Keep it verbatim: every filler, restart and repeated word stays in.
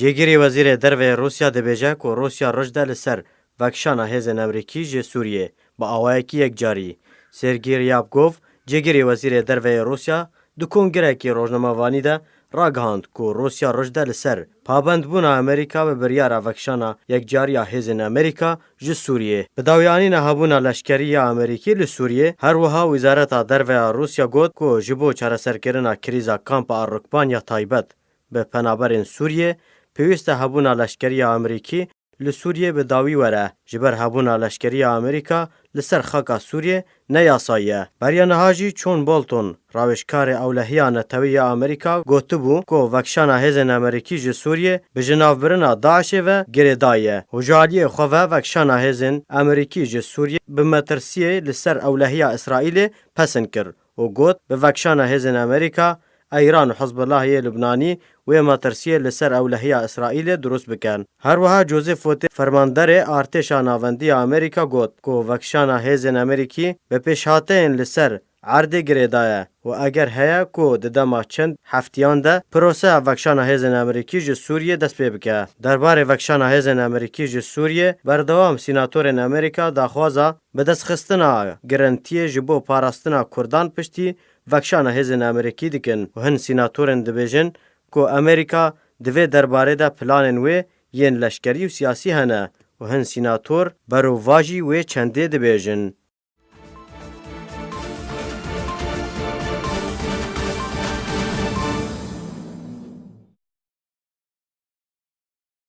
Cêgirê Wezîrê Derve yê Rûsya dibêje ku Rûsya roj de li ser vekişana hêzên Amerîkî ji Sûriyê bi awayekî yekcarî. Sergî Ryabkov, cêgirê Wezîrê Derve yê Rûsya, di kongirekî rojnamevanî de ragihand ku Rûsya roj de li ser pabendbûna Amerîka bi biryara vekişana yekcariya hêzên Amerîka ji Sûriyê. Bi dawiyanîna hebûna leşkerî ya Amerîkî li Sûriyê, her wiha Wizareta Derve ya Rûsya got ku ji bo çareserkirina krîza kampa Ar-Rukban ya taybet bi penaberên Sûriyê, pêwîst e hebûna leşkerî ya Amerîkî li Sûriyê bi dawî were, ji ber hebûna leşkerî ya Amerîka li ser xaka Sûriyê ne yasayî ye. Beriya niha jî John Bolton, rawêjkarê ewlehiya netewî ya Amerîka, gotibû ku vekişana hêzên Amerîkî ji Sûriyê bi jinavbirina DAIŞê ve girêdayî ye û ji aliyê xwe ve vekişana hêzên Amerîkî ji Sûriyê bi metirsiyê li ser ewlehiya Îsraîlê pesn kir û got, bi vekişana hêzên Amerîka, Îran û Hizbullah yê Lubnanî wê metirsiyê li ser ewlehiya Îsraîlê dirust bikin. Her wiha Joseph Votel, fermanderê artêşa navendî ya Amerîka, got ku vekişana hêzên Amerîkî bi pêşhateyên li ser erdê girêdaye û eger heye ku di dema çend heftiyan de proseya vekişana hêzên Amerîkî ji Sûriyê dest pê bike. Derbarê vekişana hêzên Amerîkî ji Sûriyê berdewam sînatorên Amerîka daxwaza bidestxistina girintiyê ji bo parastina Kurdan piştî vekişana hêzên Amerîkî dikin û hin sînatorên dibêjin ku Amerîka di vê derbarê de planên wê yên leşkerî û siyasî hene û hin sînator berovajî wê çendê dibêjin.